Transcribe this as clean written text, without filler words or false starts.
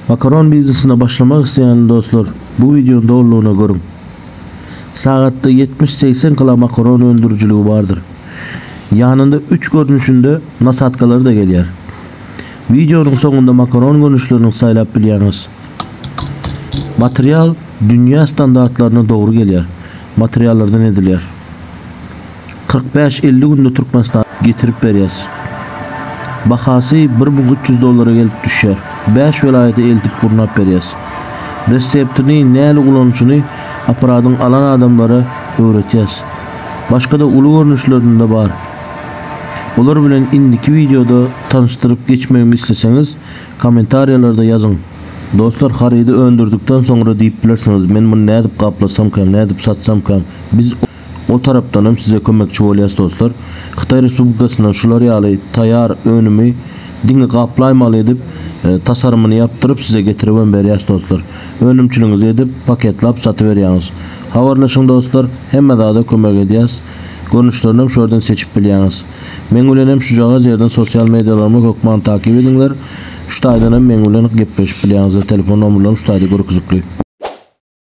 Makaron biznesine başlamak isleýän dostlar bu wideony dolulygyna görüň. Sagatda 70-80 kg makaron öndürijiligi bardyr. Ýanynda 3 görnüşinde nasatkalary-da gelýär. Wideonyň soňunda makaron görnüşlerini saýlap bilýäňiz. Material dünýä standartlaryna dogry gelýär. Materiallardan edilýär. 45-50 günde Türkmenistana getirip berýäs. Bahasy 1300 dollara gelip düşýär. 5 welaýata eltip gurnap berýäs. Reseptini näli ulanyşyny apparadyň alan adamlara öwretýäs. Başga-da uly görnüşlerinde bar. Olar bilen indiki wideoda tanyşdyryp geçmegimi isleseňiz kommentariýalarda ýazyň. Dostlar harydy öndürdikden soňra diýip bilersiňiz men muny nädip gaplasamkam nädip satsamkam biz o tarapdanam size kömekçi bolýas dostlar. Hytaý Respublikasyndan şular ýaly taýar önümi diňe gaplaýmaly edip tasarymyny ýapdyryp size getiribem berýäs dostlar. Önümçiligiňizi edip paketlap satyberýäňiz. Habarlaşyň dostlar hemme zada kömek edýäs. Görnüşlerinem şu ýerden seçip bilýäňiz. Meň bilenem şujagaz ýerden sosial medialarymy hökman takyp ediňler. Şu taýdanam meň bilen gepleşip bilýäňizler telefon nomerlerim şu taýda görkezikli.